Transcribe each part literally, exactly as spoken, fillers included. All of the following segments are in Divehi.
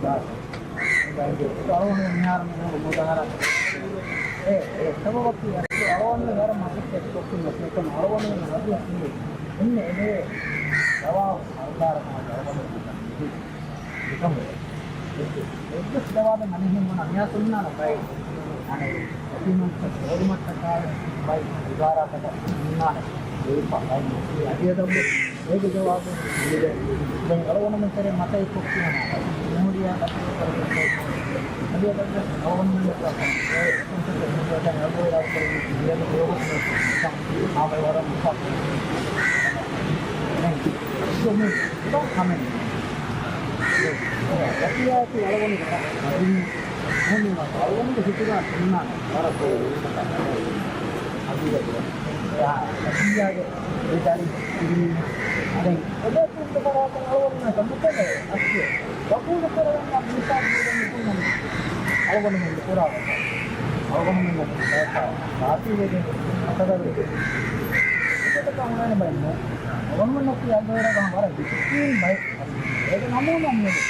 އަޅުގަނޑު މިހާރު މި މުދަހަރަ އެ، އެ ސަބަބަކީ އަސްލު އަޅުގަނޑު ވަރަށް މަސައްކަތް ކޮށްފިން އޮތީ އެކަމަ އަޅުގަނޑު އަދި އަސްލު އެންމެ އެބޭ ދަވާ ސަރުކާރަކަށް އަޅުގަނޑު އެކަމު އެއްވެސް ދަވާ ދެން އަނެއްހެން ބުނާ މިއަސް ހުންނާނެ ބައެއް. އަނެއް އޮފީހުން ސޯލުމަށްޓަކާ ބައެއް އިދާރާތަކަށް ހުންނާނެ ބޭއްވިފަ އަދި އަދި އަދަބު އޭގެ ޖަވާބު ދެން އަޅުގަނޑުމެން ތެރޭ މަތައެއް ކޮށްފިނަމަ ޖުމްހޫރިއްޔާ އަދި އަދަބު އަޅުގަނޑުމެން ވަކިވާތީ އަޅުގަނޑު އަޅުގަނޑު ހިތުގަ ހުންނާނެ ވަރަށް އަދި އެ ދަރި ދެން އެބޭފުޅުންގެ ފަރާތުން އަޅުގަނޑުމެން ކަންތައް އަސްލު ގަބޫލު ކުރެވެންޏާ މިސާލު ދީދެން މިކުންނަނީ އަޅުގަނޑުމެން ކުރާ ވަރަށް އަޅުގަނޑުމެން ބާތިލްވެގެން އަސަރުވެގެން އެކަމަކަށް ހުންނާނެ ބައެއް ނޫން. އަޅުގަނޑުމެންނަކީ އަދިވެރަކަށް ވަރަށް ޑިސިޕްލިން ބައެއް. އޭގެ ނަމޫނަ މިއަދު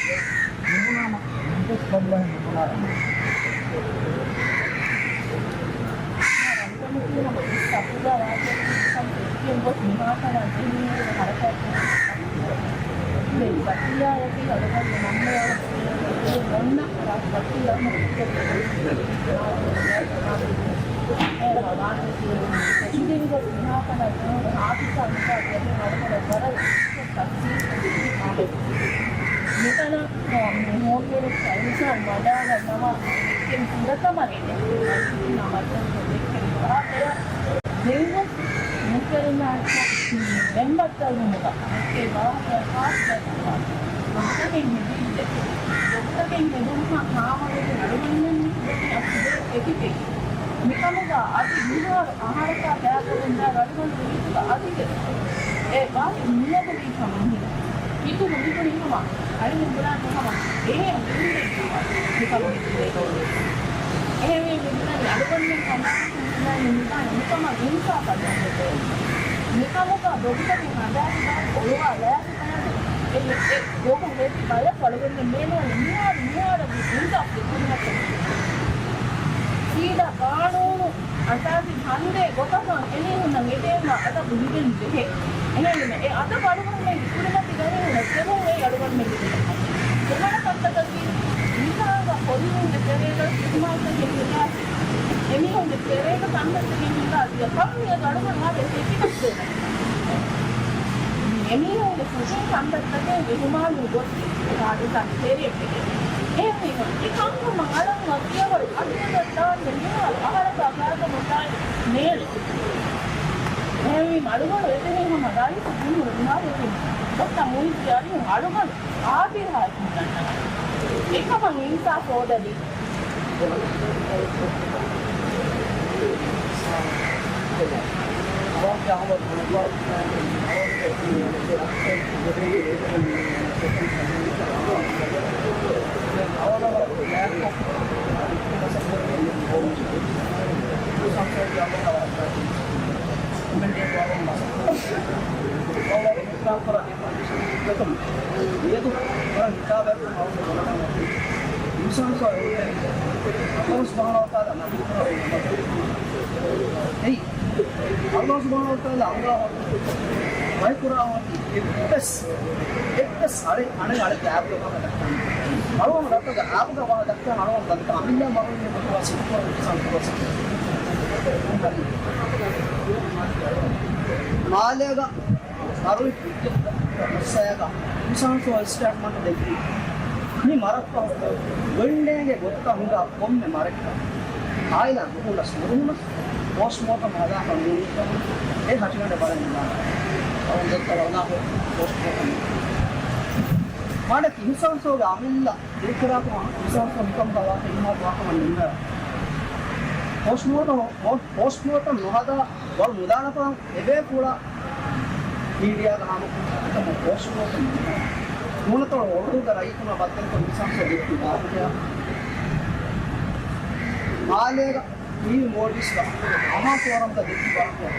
ނުބުނާނަ މިސް ބަދުލަހެއް ނުބުނާނަ. ރަންކަމަކީ ހަމަ ސަފުގާ ވާކެ ގޮސް މިހާތަނަށް ޖެހިނީ ހަރަކާތް ދެން ބައްޓިޔާޔަކީ އަޅުގަނޑު ނަންމަޔަށް އޮންނަ ރަށް ބައްޓިޔާ އެ ވާނެ ތެކިގެން ގޮސް މިހާތަނަށް ޖެހުނު އާފިސާ މިސާލު ދެން އަޅުގަނޑަށް ވަރަށް ތަސްވީސް މިތަނަށް މި ހޯމް މިނިސްޓަރ އިންސާން ވަޑާގަންނަވާ އެކެއް ހިނގަތަމަ އެނގޭ. މަޖިލިސުންނާ މައްސަލަތައް ދެއްކެން ފަރާތެއް ދެންވެސް މުންކަރުންނާއެކު މެންބައްތަލުމުގަ އެކެއް ވާހަކައެއް ޚާއްސަކޮށް ދޮގުތަކެއް ހެދިއްޖެ. ދޮގުތަކެއް ހެދުމަށް ހާމަވެގެން އަޅުގަނޑުމެން މި ކުޑަމި އަސްލު ތެކިތެކި. މިކަމުގަ އަދި މިހާރު އަހަރަކާ ބައިވެރިން ރަނގަޅު ރީތިގަ އަދިވެސް އެ ވާހަކަ މިއަދު ވީ ކަމުން ހިނގި. ހިތުން މިބުނީ ހަމަ އަޅި މިބުނާނީ ހަމަ އެހެން ވީމަ މިކަމުން މިބުނީ. އެހެންވީމަ މިބުނީ އަޅުގަނޑުމެން ކަނޑާ މިކަމަށް އިންސާފަށް ނުދެވޭ. މިކަމުގަ ދޮގުތަކެއް ހަދާފި ބައެއް އޮޅުވާލާފި ބަޔަކު އެ، އެ ދޮގު ހެދި ބަޔަކު އަޅުގަނޑުމެން ބޭނުންވަނީ މިހާރު، މިހާރަށް އިންސާފް ދެއްކުމަށް. ސީދާ ގާނޫނު އަސާސީ ހަނދެއް ގޮތަކަށް އެމީހުންނަށް އެދޭންވާ އަދަބު ލިބެން ޖެހޭ. އެހެންވީމަ އެ އަދަބު އަޅުގަނޑުމެންގެ ކުރިމަތި ގަރީހުނަށް ދެވުން އެއީ އަޅުގަނޑުމެންގެ ކުރިމަތި. ދެވަނަ ކަންތަކަކީ މިހާރު ކޮރީހުންގެ ތެރޭގަ އިހުމާލުތަކެއް ހިނގާފި. އެމީހުންގެ ތެރޭގަ ކަންތައްތަކެއް ހިނގާ ދިޔަ ކަމުން އަޅުގަނޑު ވަރަށް އެކި ކަންތައް ދެވޭ. އެމީހުންގެ ފުށުން ކަންތައްތަކެއް އިހުމާލު ގޮތް ހާދިސާ ތެރެއަށްވެގެން. އެހެންވީމަ އެ ކަންކަމަށް އަޅަން ވަކިވަރު އަގިއަގަށް ދާން މިހާރު އަހަރަކާ ގާތަށް މުއްދާއެއް ނޭޅި. އެހެންވީމަ އަޅުގަނޑު އެތެރެއިން ހަމަ ރައީސް ޖުމްހޫރިއްޔާ ދޮކްޓަ މުއިއްޒު އަލީ އަޅުގަނޑު އާދިލާއެކު ދަންނަވަން. އެކަމަށް އިންސާފް ހޯދަނީ. މިއަދު ވަރަށް ހިސާބަށް އަﷲ ސުބްޙާނަހޫ ވަތަޢާލާ ނަބީ އެއީ، އަﷲ ސުބްޙާނަހޫ ވަތަޢާލާ އަމުރާ ވަކި ވައިކުރާ ވަކި އެއްވެސް، އެއްވެސް އަޅެ، އަނެއް އަޅެއްގެ އައިބުގެ ވާހަކަ ދައްކާނެ. އަޅުގަނޑު ރަށްތަކުގެ އައިބުގެ ވާހަކަ ދައްކާ އަޅުގަނޑު ދައްކާ އަމިއްލަ މަރުވި މަތިވާ ސިކުރު ސަންކުރު މާލޭގަ މަރުވި މައްސަލައިގަ އިންސާން ސޯ ސްޓޭޓްމަންޓް ދެއްވީ، މި މަރަށްފަހު ގޮނޑޭގެ ގޮތަކަށް ހިނގާ ކޮންމެ މަރެއްގަ އާއިލާ ނުހުންނަސް ނުރުހުނަސް ޕޯސްޓްމޯޓަމް ހަދާފަ ނޫނީ އެ ހަށިގަނޑަށް ބަލަން ނުދާނެ. އަވަން ދޮއްތަ ވަރަނާކޮ ޕޯސްޓްމޯޓަމް. މާނަކީ އިންސާން ސޯގެ އަމިއްލަ ދިރިކުރާކަމަށް އިންސާން ސޯ މިކަމުގަ ވާކަށް އިހުމާލު ވާކަމަށް ނިންމަ. ޕޯސްޓްމޯޓަމް، ޕޯސްޓްމޯޓަމް ނުހަދާ ވަރު ނުދާނެފަ އެބޭފުޅާ މީޑިއާގަ ހާމަކޮށް އެކަމަށް ޕޯސްޓްމޯޓަމް ނޫނަތޮޅު އޮޅުދޫގެ ރައްޔިތުންނާ ބައްދަލުކޮށް އިންސާން ސޯ ދެއްކި ވާހަކަޔާ މާލޭގަ މި މޯލްޑިވްސްގަ އަހާ ފޯރަމްގަ ދެއްކި ވާހަކަޔާ.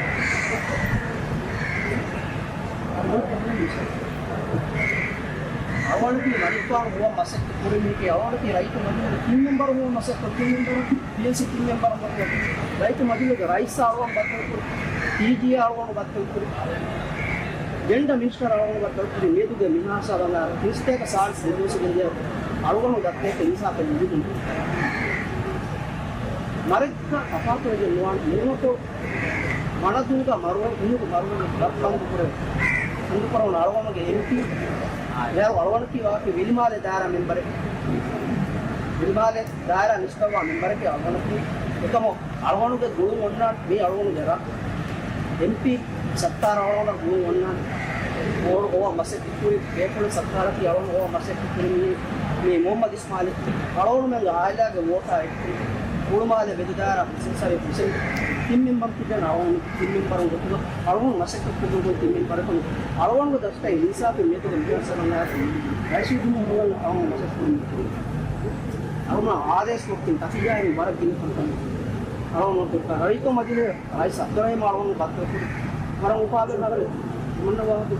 އަޅުގަނޑަކީ މަނިކުފާނު ހުވަ މަސައްކަތް ކުރި މީހެކޭ. އަޅުގަނޑަކީ ރައްޔިތު މަޖިލީހުގެ ތިން މެމްބަރު ހުވަ މަސައްކަތް، ތިން މެމްބަރު، ޕީއެލްސީ ތިން މެމްބަރު ހުވަ މަސައްކަތް. ރައްޔިތު މަޖިލީހުގެ ރައީސާ އަޅުގަނޑު ބައްދަލުކުރި، ޓީޖީއާ އަޅުގަނޑު ބައްދަލުކުރި، ޖެންޑަ މިނިސްޓަރ އަޅުގަނޑު ބައްދަލުކުރި. މިއަދުގެ މިހާ ހިސާބަށް އަންނާ ތިން ސަތޭކަ ސާޅީސް ދެން ދުވަސް ގެންދިޔަ އަޅުގަނޑު ދައްތައެއް އިންސާފެއް ނުލިބުނު. މަރެއްގަ ތަފާތުވެގެން ނުވާނެ. ނުވަތަ މަނަދޫގަ މަރުވެ، މީހަކު މަރުވެ ބަންދު ކުރެވެ. ބަންދު ކުރެވުނު އަޅުގަނޑުގެ އެމްޕީ، އެ އަޅުގަނޑަކީ ވާހަކަ ވިލިމާލެ ދާއިރާ މެމްބަރެއް. ވިލިމާލެ ދާއިރާ ނިސްބަތްވާ މެމްބަރެކޭ އަޅުގަނޑަކީ. އެކަމު އަޅުގަނޑުގެ ގުޅުން އޮންނާނެ މީ އަޅުގަނޑުގެ ރަށް. އެމްޕީ ސައްތާރަށް އަޅުގަނޑަށް ގުޅުން އޮންނާނެ. އަޅުގަނޑު ހޮވާ މަސައްކަތް ކުރި، ބޭފުޅުން ސައްތާރަކީ އަޅުގަނޑު ހޮވާ މަސައްކަތް ކުރި މީ، މީ މުހައްމަދު އިސްމާއިލް. އަޅުގަނޑުމެންގެ އާއިލާގެ ވޯޓާ އެއްކުރި، ހުޅުމާލެ ވެލިދާއިރާ ހުސެން ސަރީފް ހުސެން ތިން މެމްބަރު ތިބެން އަޅުގަނޑު ތިން މެމްބަރުން ގޮތުގަ އަޅުގަނޑު މަސައްކަތް ކުރި ތިން މެމްބަރަކުން އަޅުގަނޑުގެ ދަސްތައް އިންސާފެއް މިއަދުގެ މިހާރު ސަރަނގާ ރައީސުލްޖުމްހޫރިއްޔާ އަޅުގަނޑު މަސައްކަތް ކުރި. އަޅުގަނޑު އާދޭސް ކޮށްފިން ތަފިގާއި ވަރަށް ގިނަ ކަންކަން އަޅުގަނޑު ރައްޔިތު މަޖިލީހުގެ ރައީސް އަބްދުއްރަހީމް އަޅުގަނޑު ބައްދަލުކުރި. ވަރަށް އުފާވެރި ހަބަރެއް. މުންނަ ވާހަކަ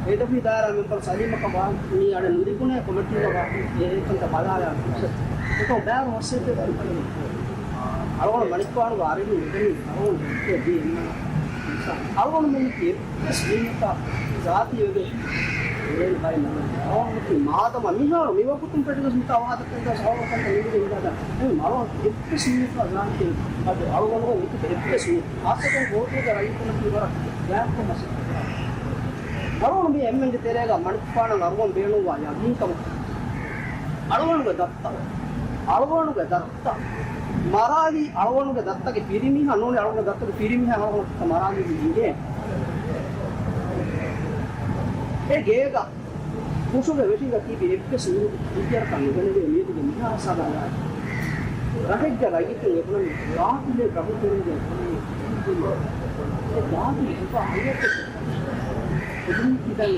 އެ ދަފީ ދާއިރާ މެމްބަރު ސަލީމަކަށް ވާ މީ އަޅެ ނުލިބުނޭ ކޮމެންޓްތައް ވާ އެކަންތައް ބަލާލާ. އެކަމު ބައިވަރު މައްސަލައެއް އަޅުގަނޑު މަނިކުފާނުގެ އަރިހުން އެދެނީ އަޅުގަނޑު އެއްކޭ ދީ އެންމެ އަޅުގަނޑު މެންނަކީ އެއްވެސް މީހަކާ ޒާތީ ވެގެން އޭނަ ބައި ނަމަ. އަޅުގަނޑު މާދަމާ މިހާރު މިވަގުތުން ފެށިގަސް މިތާ ވާހަކަ ކަންތައް ސަވާލު ކަންތައް ނިމިގެން އިނގާދާ. އެ އަޅުގަނޑު އެއްވެސް މީހަކާ ޒާތީ އަދި އަޅުގަނޑު މިތިބެ އެއްވެސް މީހަކާ ހާއްސަކޮށް ގޯތީގެ ރައްޔިތުންނަކީ ވަރަށް ގާތްކޮށް މަސައްކަތް ކުރާ. އަޅުގަނޑު މި އެންމެންގެ ތެރޭގަ މަނިކުފާނަށް އަރުވަން ބޭނުންވާ ޔަގީންކަމަށް އަޅުގަނޑުގެ ދައްތަ، އަޅުގަނޑުގެ ދައްތަ މަރާލީ، އަޅުގަނޑުގެ ދައްތަގެ ފިރިމީހާ ނޫނީ، އަޅުގަނޑުގެ ދައްތަގެ ފިރިމީހާ އަޅުގަނޑު މަރާލީ އިނގޭ. އެ ގޭގަ ހުށުގެ ވެށިގަ ތިބި އެއްވެސް މީހަކު ކުއްޖަރަކަށް ނުގެނެވޭ މިއަދުގެ މިހާ ހިސާބަށް އަންނާ. ރަށެއްގެ ރައްޔިތުން އެބުނަނީ ގާތިލެއް ގަބޫލުކުރެވޭ ކަމަށް. އެ ގާތިލް އެބަ ހައްޔަތެއް އެދުން ކިތަން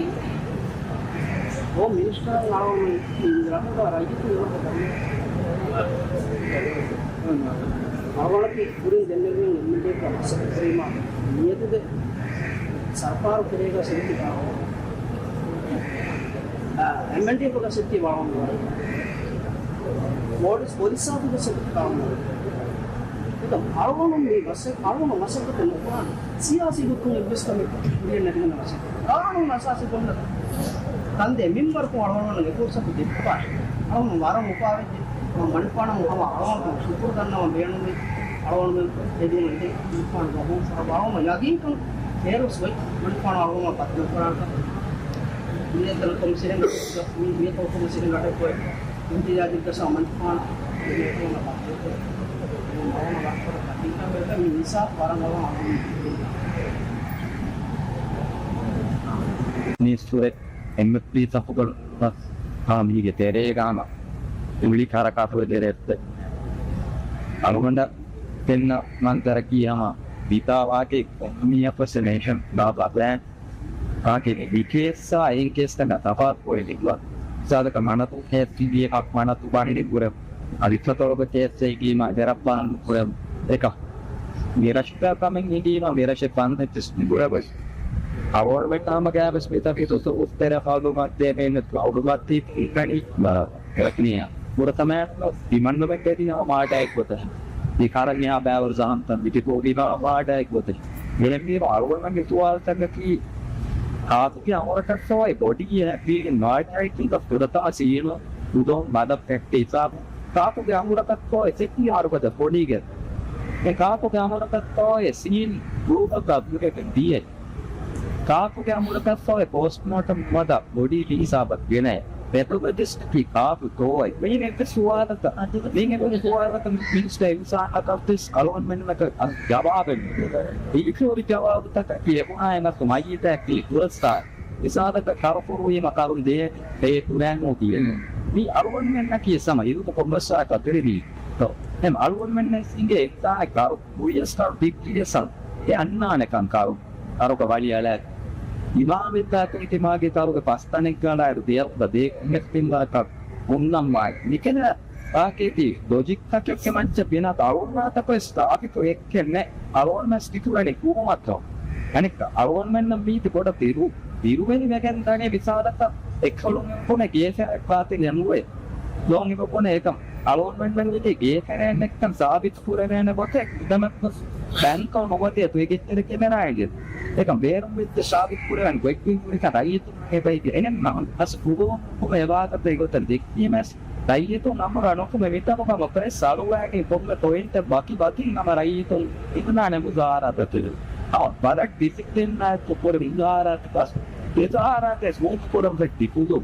އޯ މިނިސްޓަރުން އަޅުގަނޑު މި ރަށުގަ ރައްޔިތުން އެބަ އަޅުގަނޑަކީ ކުރިން ދެންނެވިން އެމްއެލްއޭއަކަށް މަސައްކަތް ކުރީމާ މިއަދުގެ ސަރުކާރު ތެރޭގަ ސިއްތި އާ، އެމްއެންޑީއެފްގަ ސިއްތި ވަޅުން މޯލްޑިވްސް ޕޮލިސް އާފީސްގަ ސިއްތި ވަޅުން. އެކަމް އަޅުގަނޑު މި މަސައް-، އަޅުގަނޑު މަސައްކަތެއް ނުކުރާނެ. ސިޔާސީ ގޮތުން އެއްވެސް ކަމެއް ކުރިއަށް ނެގުނު މަސައްކަތެއް. ޤާނޫނު އަސާސީ ކޮށްލަ ކަންދޭ މިންވަރަކުން އަޅުގަނޑު އެ ފުރުސަތު ދެއްވާށޭ. އަޅުގަނޑު ވަރަށް އުފާވެއްޖެ. މަނިކުފާނަށް ހަމަ އަޅުގަނޑު ޝުކުރު ދަންނަވަން ބޭނުންވި. އަޅުގަނޑުމެން އެދުނު އެދެ މަނިކުފާނު ގަބޫލު ކުރައްވާ. އަޅުގަނޑު ޔަގީންކަން އޭރުވެސް އޮތް މަނިކުފާނު އަޅުގަނޑު ބައްދަލު ކުރާކަށް. މިއަދު ކޮމިސަރެއް، މިއަދު ކޮމިސަރެއް ގަޑެއް އޮތް އިމްތިޔާޒު ގަސާ މަނިކުފާނު މިއަދު ބައްދަލު ކުރައްވާ. އަޅުގަނޑު ވަރަށް މި އިންސާފް ވަރަށް އަޅުގަނޑު ނީސްފުރެ އެމްއެފްޕީ ސަފުގަނޑު ކާމީގެ ތެރޭގަ ހަމަ އުޅި ކަރަކާތުގެ ތެރެއަށް އަޅުގަނޑަށް ފެންނަ މަންޒަރަކީ ހަމަ ވިތާ ވާގެ ކޮންމީއަކުވެސް މެހެން ބާ ބަދައިން ވާގެ މި ކޭސްއާ އެހެން ކޭސްތަކާ ތަފާތު ކުރެވިފަ. މިސާލަކަށް މަނަދޫ ކޭސް ތިބީ ހަ މަނަދޫ ބަހިނި ކުރެވު. އަދި ފަތޮޅުގެ ކޭސްއެއްގީމާ ދެރައްޕާން ކުރެވު. އެކަ މިރަށުގަ ކަމެއް ހިނގީމަ މިރަށެއް ބަންދެއް ވެސް ނުކުރެވޭ. އަވަރ ވެއްޓާމަގައި ވެސް މިތަފި ދުސު އުސްތެރެ ފައުލުމަށް ދޭ މެން އައުޑުމައްތީ ކަނީ ރަކްނިޔާ. ފުރަތަމައަށް ތިމަންނަމެން ދެދި ހަމަ މާޑައެއް ގޮތެއް. މި ކަރަން އެހާ ބައިވަރު ޒަހަމްތައް މިތި ކޯ ވީމަ މާޑައެއް ގޮތެއް. އެހެންވީމަ އަޅުގަނޑުމެންގެ ސުވާލުތަކަކީ ކާކުގެ އަމުރަކަށްތޯއޭ ބޮޑީ އެހެން މާޑައެއް ކީކަ ފުރަތަމަ ސީނު އުދޯން މަދަ ފެއްޓި ހިސާބު. ކާކުގެ އަމުރަކަށްތޯ އެ ސެޓީ އަރުބަދަ ބޮޑީގެ. އެ ކާކުގެ އަމުރަކަށްތޯ އެ ސީން ގްރޫޕަކަށް އަބްލިކޭޝަން ދިޔަ. ކާކުގެ އަމުރަކަށްތޯ އެ ޕޯސްޓްމޯޓަމް މަދަ ބޮޑީ މި ހިސާބަށް ގެނައެ. ޕެތުމެޖިސްޓަކީ ކާކުތޯއޭ؟ މިހެން އެއްވެސް ސުވާލަކަށް، މިހެން އެއްވެސް ސުވާލަކަށް މިނިސްޓަރ އިންސާނަކަށްވެސް އަޅުގަނޑުމެންނަކަށް ޖަވާބެއް ނެތް. އިތުރު ޖަވާބުތަކަކީ އެބުނާއެއް ނަސް މައްޔިތަކީ ދުރަސްތާ. މިސާލަކަށް ކަރުފުރުވީމަ ކަރުން ދޭ ތޭ ކުރާން އޮތީ. މީ އަޅުގަނޑުމެންނަކީ ސަމަ އިރުދު ކޮންމެސް ކަތިރިވީ. އެހެން އަޅުގަނޑުމެންނަށް އިނގޭ އެއްދާނެ ކަރު ކުރިޔަސް ކަރު ބިއްކިޔަސް އެ އަންނާނެކަން ކަރު. ކަރުގަ ވަޅި އަޅާ. އިމާމެއްދާ ކެނިތިމާގެ ކަރުގެ ފަސްތަނެއްގަ އަޅާއިރު ދެއަތުގަ ދޭ ކުންނެތި ތިން ބާކަށް ހުންނަންވާނެ. މިކަން ވާކީތީ ލޮޖިކްތަކެއްގެ މައްޗަށް ބިނާ އަޅުގަނޑުމެންނަށް ސާބިތު އެއްކެއް ނެތް. އަޅުގަނޑުމެން ސިކުރަނީ ހުކުމަތަށް. އަނެއްކާ، އަޅުގަނޑުމެންނަށް މީތި ބޮޑަށް ބިރު، ބިރުވެރިވެގެން ދަނީ މިސާލަކަށް އެކަލުން ބުނެ ގޭފަރާތް ވާތީ ނެމުވޭ. ލޯން އެބަ ބުނެ އެކަމް. އަޅުގަނޑުމެން ވެގެން މި ގޭފަރާތް ނެތްކަން ސާބިތު ކުރެވޭނެ ގޮތެއް ކުދަމަށް ގޮސް ބޭންކަށް ނުވަދެ ތުއެގެއްތެރެ ކެމެރާއިން ދެ. އެކަމް ބޭރުން ވެއްޖެ ސާބިތު ކުރެވެން ގޮތްގޮތް ހުރިކަން ރައްޔިތުން އެބައިގެ އެނެއް މަ-، މަސް ކުރުވުން ކުރެވާގަތެއް ގޮތަށް ދެއްކީމަސް ރައްޔިތުން އަމުރަ ނުކުމެ މިތަނުގަ މަ ޕްރެސް އަޅުވާގެން ކޮންމެ ޕޮއިންޓެއް ވަކި ވަކިން ހަމަ ރައްޔިތުން ހިނގާނެ މުޒާހަރާތަކެއް. ހަމަ ވަރަށް ޑިސިޕްލިން އާއެކު ކުރެ މުޒާހަރާތަކަސް މުޒާހަރާތެއް ސްމޫތު ކުރަން ވެއްޓި ކުދު.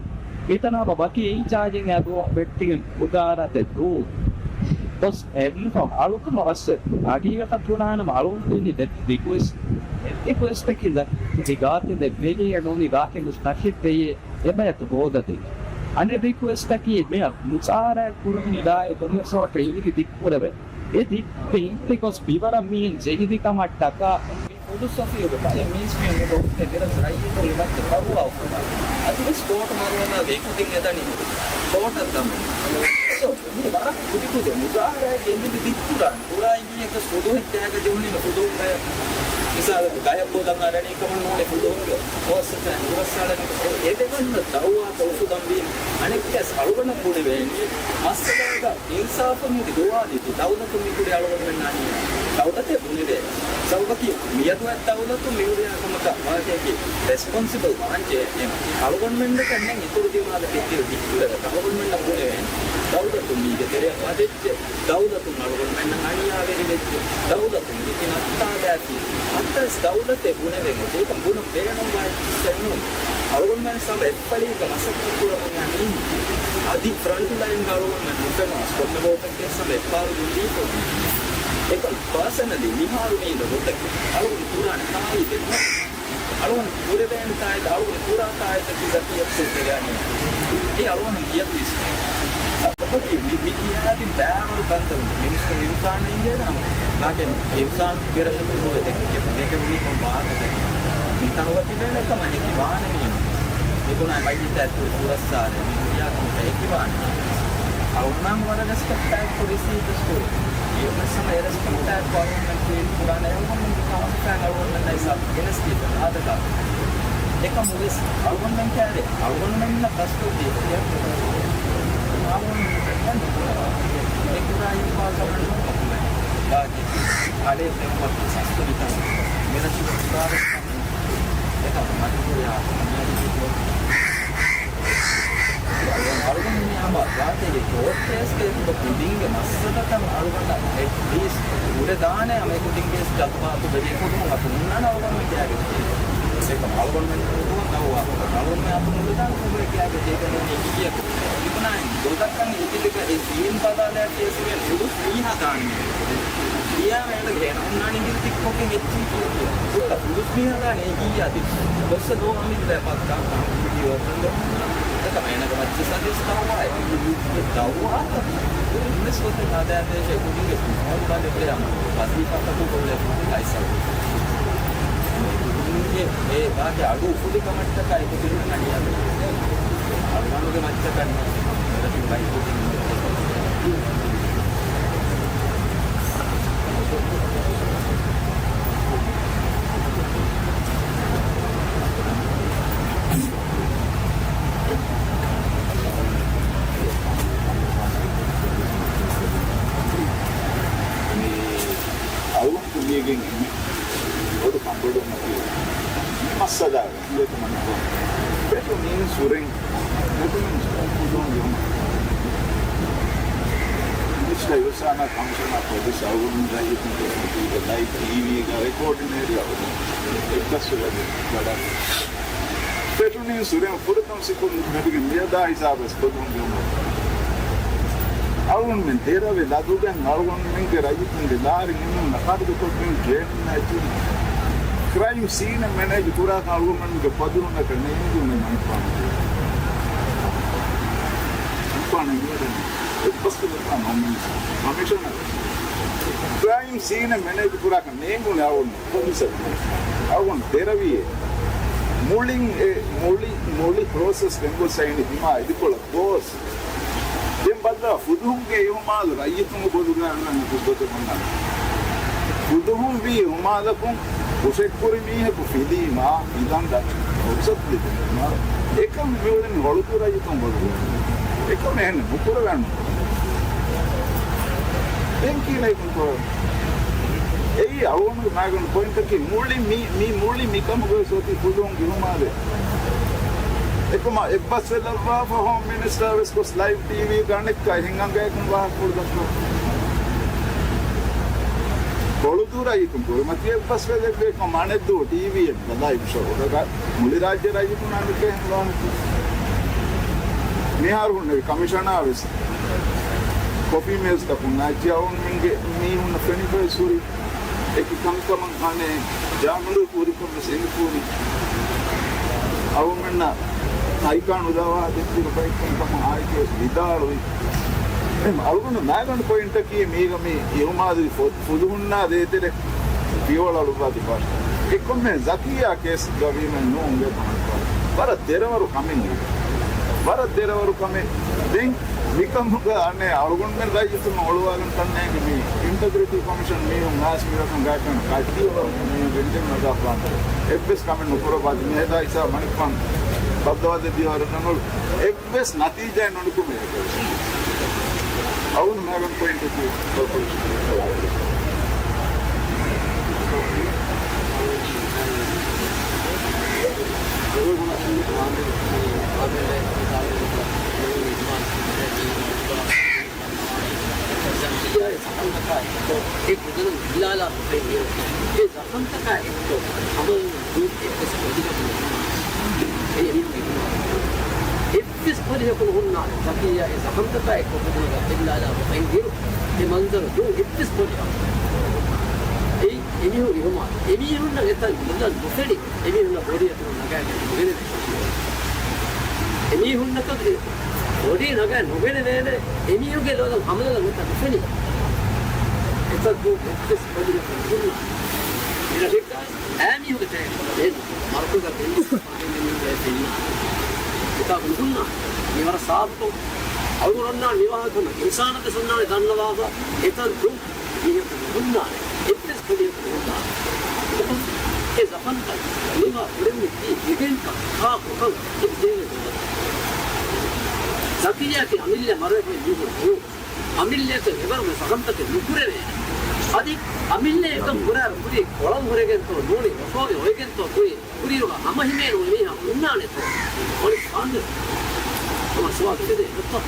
މިތަނާ ބަ ބަކީ އިންޗާޖިން އަދު ވެއްޓިގެން މުޒާހަރާތެއް ދޫ. ގޮސް އެމީހުން އަޅުކަމަށް ވަސް ހަގީގަތަށް ބުނާނަމަ އަޅުގަނޑު ދިނީ ދެ ރިކުއެސްޓް. ރިކުއެސްޓަކީ ދަ-، ދިގާތެ ދެ ވެލިއެ ނޫނީ ގާތެ ގޮސް ނަށެއް ވެއޭ. އެބަޔަތު ހޯދަދޭ. އަނެއް ރިކުއެސްޓަކީ މިއަށް މުޒާހަރާތް ކުރުމުގެ ދާއި ކޮންމެސް ވަރަކަށް އިވި ދިއްކުރެވޭ. އެ ދިއްކު އިންތިކޮސް ބިވަރަށް މީހުން ޖެހިދި ކަމަށްޓަކާ މި ފުލުސް އޮފީހުގެ ބައެއް މީސްމީހުން އެ ގޮތް ދެ ދެރަސް ރައްޔިތުން އެބައްތެ ފަރުވާ އުފުލާ. އަދިވެސް ކޯޓު މަރުވަނާ ގެކުދިން އެދަނީ ކޯޓަށް ދަމުން. ސޯ، މީ ވަރަށް ކުދިކުދި މުޒާހަރާތް ގެންދި ދިއްކުރާން. ކުރާ އިނގިއްޔަކަސް ފުލުހެއް ކާގަ ޖެހުނީމަ ފުލުހުންގަ މިސާލަކަށް ގަޔަށް ބޮލަން އަރަނީ ކަމަށް ނޫނޭ ފުލުހުންގެ ފޯސްއަކަށް ނުވައްސާލަނީ. އެ އެދެގަންނަ ދައުވާތައް އުފުލަންވީ. އަނެއްކަސް އަޅުގަނޑަށް ބުނެވޭނީ މައްސަލައިގަ އިންސާފުން މި ގޮވާލިތި ދައުލަތުން މި ކުރި އަޅުގަނޑުމެންނާ ނިޔަ. ދައުލަތެއް ބުނެވޭ. ސަބަބަކީ މިއަދު އެ ދައުލަތުން މި ހުރިހާ ކަމަކަށް ވާހަކައަކީ ރެސްޕޮންސިބަލް ވާންޖެހޭ އެމަ. އަޅުގަނޑުމެންނަކަށް ނެތް އިތުރު ދިމާލަކެއް ދިއު ދިއްކުރެވޭ. އަޅުގަނޑުމެންނަށް ބުނެވޭނެ. ދައުލަތުން މީގެ ތެރެއަށް ވަދެއްޖެ. ދައުލަތުން އަޅުގަނޑުމެންނަށް އަނިޔާވެރިވެއްޖެ. ދައުލަތުން ރިކި ނައްތާލާފި. އައްތަސް ދައުލަތެއް ބުނެވެން އޮތީ. އެކަން ބުނަން ބޭނުންވާ އެއްޗެއް ނޫން. އަޅުގަނޑުމެން ސަބަ އެއްފަޅީގަ މަސައްކަތް ކުރަމުން އަނީ. އަދި ފްރަންޓް ލައިންގަ އަޅުގަނޑުމެން ނުފެނުނަސް ކޮންމެ ވޯޓެއްގެ ސަބަ އެއްފަހަރު ދީފަ. އެކަން ޕާސަނަލީ މިހާރު މީނަ ގޮތަކީ އަޅުގަނޑު ކުރާނެ ތާއީދެއް ނޫން. އަޅުގަނޑު ކުރެވޭނެ ތާއީދު، އަޅުގަނޑު ކުރާ ތާއީދަކީ ޒަކީއަށް ކުރެވޭނެ. އެ އަޅުގަނޑު މިއަދު ވިސްނޭ. ސަބަބަކީ މި، މި ކިޔާދިން ބައިވަރު ކަންތައް މިނިސްޓަރ އިންސާން އިނގޭ ނަމަ. ނާކެ އިންސާން ބިރަށަކު ނުވެ ދެކެ، ދެކެ މި ކޮން ވާހަކަ ދެކެ. މި ތަނުގަ ތިބޭނެ ކަމަށް ހެކި ވާނެ މީނު. މި ބުނާ މައްޔިތާ ކުރި ފުރައްސާރެ. މި ކިޔާ ކަމަށް ހެކި ވާނެ. އަޅުގަނޑު ވަރަށް ރެސްޕެކްޓް ކުރި ސީޓުސް ކުރި. އެ ވެސް ހަމަ އެ ރެސްޕެކްޓާއެކު އަޅުގަނޑުމެން ކުރި ކުރާނެ އަޅުގަނޑުމެންގެ ކާފަ ފައިން އަޅުގަނޑުމެންނަށް ހިސާބު ގެނެސްދީފަ ހާދަކާ. އެކަމު ވެސް އަޅުގަނޑުމެން ކައިރި އަޅުގަނޑުމެންނަށް ކަސްޓު ދީފަ. އަޅުގަނޑުމެން އެކުރާ ހިފާޒަތު ނުކުމެ. ބާކީ އަޅޭ ފެންވަ ސަސްތު ވިތަން. މިރަށުގެ އިބާރަތް އެކަމު މަޖުބޫރި އާ އަޅުގަނޑު މި ހަމަ ރާއްޖޭގެ ކޯޓް ކޭސްގެ ކުޑަ ކުދިންގެ މައްސަލަތައް އަޅުގަނޑަށް އެޓްލީސްޓް އުޑެދާނެ ހަމަ އެ ކުދިންގެ ޖަޒުބާތު ބެލި ކުދިން އަތު ހުންނާނެ އަޅުގަނޑު ކިޔާގެ އެކަމް އަޅުގަނޑުމެން ނުކުރަން ދައުވާ އަޅުގަނޑު އަތު ނުލިދާނެ ކޮބައި ކިޔާގެ ޖޭކަލެން އެ ކިޔަކު ތިބުނާ ދޮދަކަން އިތިލިގަ އެ ސީން ބަލާލާ ކޭސްގެ ފުލުސް މީހާ ދާން ކިޔާ މޭނަގެ ހޭނަ ހުންނާނީ ގިރިތި ކޮކެ ހެއްޗި ކިޔާ ފުލުސް މީހާ ދާން އެ ކިޔާ ދި ގޮއްސަ ދޯ ހަމި ދެ ބައްކާ ކާ ވީޑިއޯ ތަންދޯ އެކަމަ އޭނަގެ މައްޗަށް ސަދިސް ދައުވާ އެ ދައުވާ އެންމެސް ގޮތެއް ހަދާދޭށޭ ކުދިންގެ ފުޓްބޯލް ބަލެއް ވެއަމ ވަޒީފާތަކުގަ އުޅޭ ފުޓް ކައިސަރު ކުދިންގެ އެ ވާގެ އަޑު އުފުލި ކަމަށްޓަކާ އެކުދިން އަނިޔާ އަޅުގަނޑުގެ މައްޗަކަށް ނުވަތަ ބައިކުދިން މި އަޅުގަނޑު މީގެން އެންމެ ބޮޑު ކަންބޮޑުވުމަކީ މި މައްސަލާގަ އިނގޭތަ މަނިކު ފެށުނީން ސުރެން، ފެށުނީން ސުރެން ކުދުން ލިޔުމަށް މިނިސްޓަރ އިރުސާނާ ކަމިޝަނާ ޕޮލިސް އަޅުގަނޑު ލައިވް ޓީވީގަ ރެކޯޑިން އޭރިއާ އެއްބަސްވެ ވަޑަ ފެށުނީން ސުރެން ފުރަތަމަ ސިކުން މެޑިކަލް މިއަދާ ހިސާބަސް ކޮށްލުން ދިޔުމަށް އަޅުގަނޑުމެން ދެރަވެ ލަދުގެން އަޅުގަނޑުމެންގެ ރައްޔިތުންގެ ލާރި ނިމުން ނަކާދުގެ ކޮށްގެން ޖޭނުން އެއްޗި ކްރައިމް ސީނެއް މެނޭޖް ކުރާކަށް އަޅުގަނޑުމެންގެ ފަދުރުންނަކަށް ނޭނގުނެ މަނިކުފާނު. މަނިކުފާނު ނޭނގުނެ ކަމިޝަނަރު. ކްރައިމް ސީނެއް މެނޭޖް ކުރާކަށް ނޭނގުނެ އަޅުގަނޑު ޕޮލިސަރު. އަޅުގަނޑު ދެރަވިއެ. މުޅިން އެ، މުޅި، މުޅި ޕްރޮސެސް ގެންގޮސް އައިނީ ތިމާ އިދިކޮޅަށް ގޯސް. ދެން ބައްލަ ފުލުހުންގެ އިހުމާލު ރައްޔިތުންގެ ބޮލުގަ އަންނަ ގޮތަކުން ފުލުހުން ވީ އިހުމާލަކުން ކުށެއްކުރި މީހަކު ފިލީމާ، ފިލަން ދަށް ފުރުސަތު ލިބުނީމާ، އެކަން މިއުޅެނީ ހޮޅުދޫ ރައްޔިތުން ބޮޑު. އެކަމެއް އެހެން ނުކުރެވޭނެ. ދެން ކިހިނެއް ކުރެވޭ؟ އެއީ އަޅުގަނޑުގެ މާގަނޑު ޕޮއިންޓަކީ މުޅި މި، މި މުޅި މިކަމުގައި ސޯތީ ފުލުހުން ގިނުމާލެ. އެކަމާ އެއްބަސްވެލައްވާފަ ހޯމް މިނިސްޓާ ވެސް ގޮސް ލައިވް ޓީވީ ގަނެއްކާ އެހެން އަނގަޔަކުން ވާހަކަފުޅު ދައްކަވާ. ހޮޅުދޫ ރައްޔިތުން ކުރިމަތި އެއްބަސްވެލެއްވޭ ކަމަށް އަނެއްދޫ ޓީވީއެއް ލައިވް ޝޯ ގަ މުޅި ރާއްޖެ ރައްޔިތުން އަނެއްކާ އެހެން ވާހަކަ. މިހާރު ހުންނެވި ކަމިޝަނާ ވެސް ކޮފީ މޭޒުތަކުން ނާއްޖި އަޅުގަނޑުމެންގެ މީހުންނަށް ފެނިފައި ހުރި އެކި ކަންކަމަށް ހަނޭ ޖާމިނު ހުރިކަން ވެސް އެނގިފޫނި. އަޅުގަނޑުމެންނަށް އައިކާ ނުލަވާ ދެއްކިރު ބައެއް ކަންކަމަށް އާއިކޭ ވިދާޅުވި. އެހެން އަޅުގަނޑު މާގަނޑު ޕޮއިންޓަކީ މީގަ މި އިހުމާލުވި ފު، ފުލުހުންނާ ދޭތެރެ ފިޔަވަޅު އަޅުއްވާ ތިބާ. އެ ކޮންމެ ޒަކިއްޔާ ކޭސްގަ ވީމެއް ނޫން ގޭ ތަމަންކާ. ވަރަށް ދެރަވަރު ކަމެއް ނޫން. ވަރަށް ދެރަވަރު ކަމެއް. ދެން މިކަމުގަ އަނެއް އަޅުގަނޑުމެން ރައްޔިތުން އޮޅުވާލަން ކަންނޭނގެ މީ އިންޓަގްރިޓީ ކޮމިޝަން މީހުން އާސް މިވަކަން ގާތަން ކައްޑިއަވަރު މީހުން ގެންދެން ނަގާފާނެ. އެއްވެސް ކަމެއް ނުކުރައްވާތި މިހެދާ އިސާ މަނިކުފާން ބައްދަވާ ދެއްވި ވަރަށް ރަނގަޅު. އެއްވެސް ނަތީޖާއެއް ނުނިކުމޭ. އަޅުގަނޑު މާގަނޑު ޕޮއިންޓަކީ ޒަކިއްޔާ އެ ޒަޚަމްތަކާ އެއްކޮށް، އެ ގުދަނުން ހިލާލާ ހުރެ އިރު، އެ ޒަޚަމްތަކާ އެއްކޮށް ހަމަލުން ދޫ އެއްވެސް ބޮލިގަދަ ނުހުންނާނެ. އެ އެމީހުންގެ ގުނަ. އެއްވެސް ބޮލިހަކު ނުހުންނާނެ. ޒަކިއްޔާ އެ ޒަޚަމްތަކާ އެއްކޮށް ގުދަނަކަށް ހިލާލާ ހުރެ އިރު، އެ މަންޒަރު ދޫ އެއްވެސް ބޮލިހަކު. އެއީ އެމީހުން އިހުމާލު. އެމީހުންނަށް އެތަން ގުދަން ނުފެނި. އެމީހުންނަށް ބޮޑިއަތުން ނަގާގެން ނުގެނެވޭ. އެމީހުންނަކަށް ބޮޑީ ނަގާ ނުގެނެވޭނެ. އެމީހުންގެ ލޯލަން ހަމަލަލަ ނުތަ ނުފެނި. އެތައް ދޫ އެއްވެސް ބޮޑީއަކަށް ނުހުންނާނެ. އިރަށެއްގަ އައިމީހުންގެ ތެރޭ ބޭނުން. މަރުކަޒަށް ބޭނުން. އެތާ ނުހުންނާނެ. މިވަރަށް ސާފުކޮށް އަޅުގަނޑު އޮންނާނެ މިވާހަކަ އިންސާނަކަށް އޮންނާނެ ދަންނަވާފަ. އެތައް ދޫ މީހަކު ނުހުންނާނެ. އެއްވެސް ކުލިއަކު ނުހުންނާނެ. އެ ޒަޚަމްތައް ނިވާ ކުރެވުނީ ކީ އިވެންޓްކަން، ކާކުކަން އެއް ދޭވެ ގޮތަށް. ޒަކިއްޔާ ކީ އަމިއްލަ މަރުވެފައި މީހުން ނޫން. އަމިއްލައަކަށް އެވަރުގެ ޒަޚަމްތަކެއް ނުކުރެވޭނެ. އަދި އަމިއްލައަކަށް ކުރާ ކުރީ ކޮޅަށް ހުރެގެންތޯ ނޫނީ ވަފާވެ އޮވެގެންތޯ ކުރީ ކުރިއިރުގަ ހަމަހިމޭނު އެމީހާ ހުންނާނެތޯ؟ އޮނި ފާންދެ. ހަމަ ސުވާލު އެދެ އެބަތޯ؟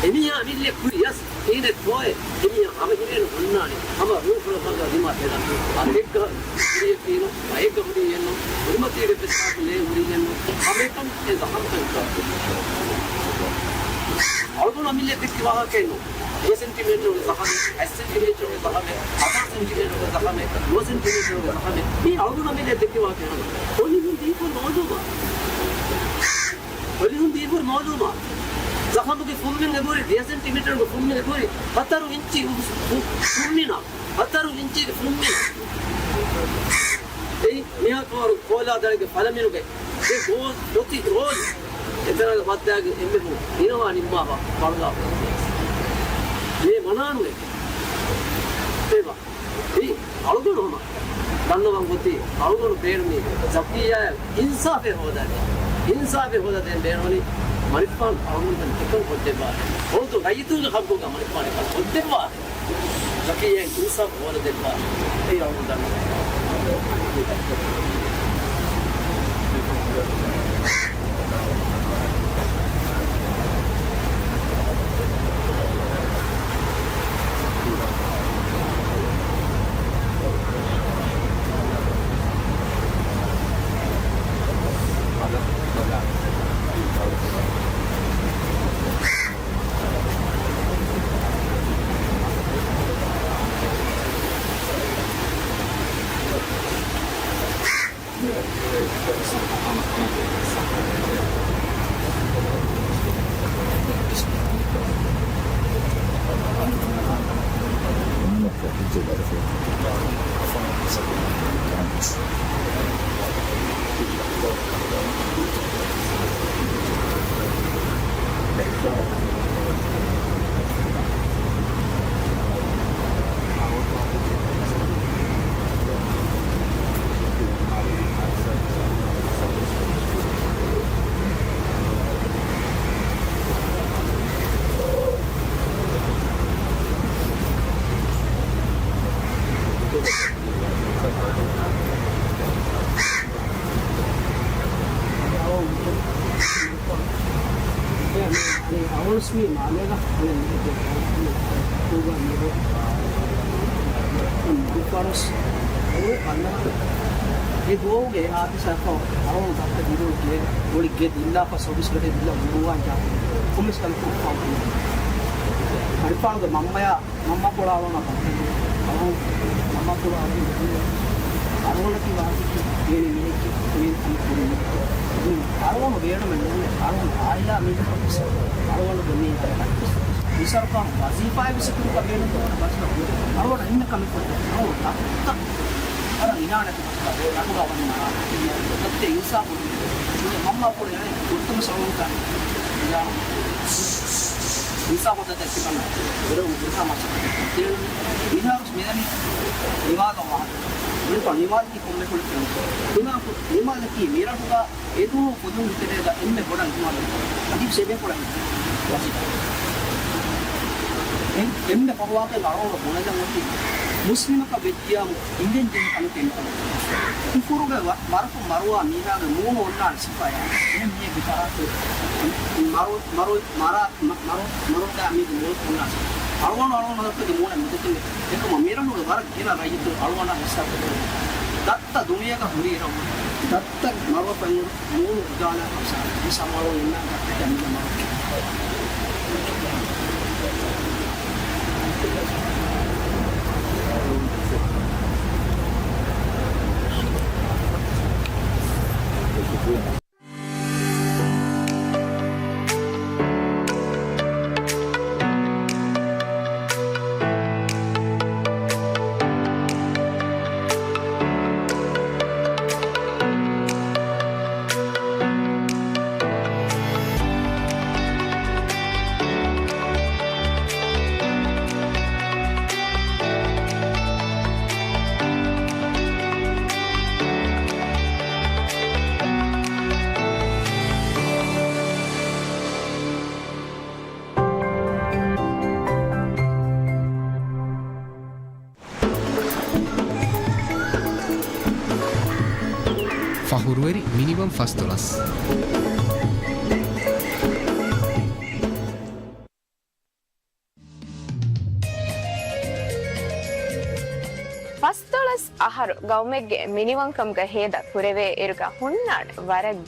އެމީހާ އަމިއްލަ ކުރިޔަސް ހީނެތޯއެ؟ އެމީހާ ހަމަހިމޭނު ހުންނާނެ. ހަމަ ރޫފުޅަކަށް ދިމާ ތެދަ. އަތެއްގަ ހުރިޔަކީނު، ބައެއްގަ ހުރިއެއްނު، ކުރިމަތީގެ ފެސްޓާކު ލޭ ހުރިއެއްނު، ހަމައެކަން އެ ޒަޚަމްތައް އަޅުގަނޑު އަމިއްލަ ދެއްކި ވާހަކައެއްނު. ދެ ސެންޓިމީޓަރުގެ ޒަޚަމެއް، ހަތް ސެންޓިމީޓަރުގެ ޒަޚަމެއް، ހަތާރު ސެންޓިމީޓަރުގެ ޒަޚަމެއް، ނުވަ ސެންޓިމީޓަރުގެ ޒަޚަމެއް، މީ އަޅުގަނޑު އަމިއްލަ ދެއްކި ވާހަކައެއް ނޫން. އޮނިހުން ދީފަ މައުލޫމާތު. އޮނިހުން ދީފަ މައުލޫމާތު. ޒަޚަމުގެ ފުންމިން އެބަހުރި، ދެ ސެންޓިމީޓަރުގެ ފުންމިން އެބަހުރި، ހަތަރު އިންޗި ފު، ފު، ފުންމިނާ. ހަތަރު އިންޗީގެ ފުންމިން. އެއީ މިހާ ކަވަރު ކޯލާ ދަޅިގެ ފަލަމިނުގެ ދެ ގޯސް ފޮތި ރޯލް އެތަނަށް ވައްދާގެ އެންމެ ހު އިނަވާ ނިންމާފަ ފަޅުލާފަ. މޭ މަނާނުވެ. އޭބާ. އެއީ އަޅުގަނޑު ހަމަ ދަންނަވަން އޮތީ އަޅުގަނޑު ބޭނުމީ ޒަކިއްޔާއަށް އިންސާފެއް ހޯދާދޭ. އިންސާފެއް ހޯދާދޭން ބޭނުނީ މަނިކުފާނު އަޅުގަނޑުމެން އެކަން ކޮށްދެއްވާ. ހޮޅުދޫ ރައްޔިތުންގެ ހައްގުގަ މަނިކުފާނު އެކަން ކޮށްދެއްވާ. ޒަކިއްޔާއަށް އިންސާފު ހޯދަދެއްވާ. އެއީ އަޅުގަނޑު ދަންނަވަން. އަޅުސް މީ މާލޭގަ އަޅެ މީހެއްގެ ކޫގަ މީހު ނުކުފާނުސް އެ ދުވަހުގެ ހާދިސާތައް އަޅުގަނޑު ދައްތަ ދިރު ގޭ އޮޅި ގެ ދިއްލާފަ ސޮބިސް ގަޑެ ދިއްލާ އުނދުވާން ޖާ ކޮންމެސް ކަމެއް ކުރުފާނު އަރިފާނުގެ މަންމަޔާ މަންމަ ކުޅާ އަޅުގަނޑަށް އަޅުގަނޑު މަންމަ ކުޅާ އަޅުގަނޑު އަޅުގަނޑަކީ ވާހަކަ އޭނި މީހެއްގެ މީން ކަމެއް ކުރިން. އަޅުގަނޑު ބޭނުމެއް ނޫނޭ. އަޅުގަނޑު އާއިލާ މީހަކަށް ވެސް އަޅުގަނޑުގެ މީ މިސާލަކަށް ވަޒީފާއެއް ވެސް ކުރިކަށް ބޭނުން ކުރާނެ ބަސް އަޅުގަނޑު އިންނަ ކަމެއް ކޮށް އަޅުގަނޑު ތައްތަ އަރަން އިނާނެތި ރަށުގަ ވަންނާ އެއްޗެއް އިންސާފު މަންމަ ކުޅެ އަނެއް ގުރުތުން ސަވަންކާ އިންސާފު ދަތަ ކިބަން ވެރަ އުން ގުރުހާ މަސައްކަތެއް މިހާ މިދަނީ ނިވާލަށް ވާހަކަ. މިކޮ ނިވާލަކީ ކޮންމެ ކުޅެ ކެއުން. ނިވާލަކީ މިރަށުގަ އެދުވަހު ފުލުން ތެރޭގަ އެންމެ ބޮޑަށް ނިވާލަ. އަދި ސެބޭ ކުޅަ އެން-، އެންމެ ފަހުވާކަން އަޅުގަނޑު ބުނެލަން އޮތީ މުސްލިމަކަށް ވެއްޖިޔާމު އިނގެން ޖެހޭ ކަމެއް ކެންކަމެއް. ކުފުރުގެ ވަ-، މަރަކުން މަރުވާ މީހާގެ މޫނު އޮންނާނެ ސިފަޔާ. އެހެން މީހެއްގެ ފަރާތުން މަރު-، މަރު-، މަރާ-، މަ-، މަރު-، މަރުވާ މީހެއްގެ މޫނު އޮންނާނެ. އަޅުގަނޑު އަޅުގަނޑު މަރަކުގެ މޫނަށް މިދެތިން. އެކަމަ މިރަށުގެ ވަރަށް ގިނަ ރައްޔިތުން އަޅުގަނޑަށް ހިއްސާ ކުރޭ. ދައްތަ ދުނިޔޭގަ ހުރީ ރަށް. ދައްތަ މަރުވަފައި ނޫން ހުދާނާ ކަމްސާ މި ސަމާލު އިންނާ ދައްތަ މި މަރު. ފަހުރުވެރި މިނިވަން ފަސްދޮޅަސް. ފަސްދޮޅަސް އަހަރު ގައުމެއްގެ މިނިވަންކަމުގަ ހޭދަ ކުރެވޭ އިރުގަ ހުންނާނެ ވަރަށް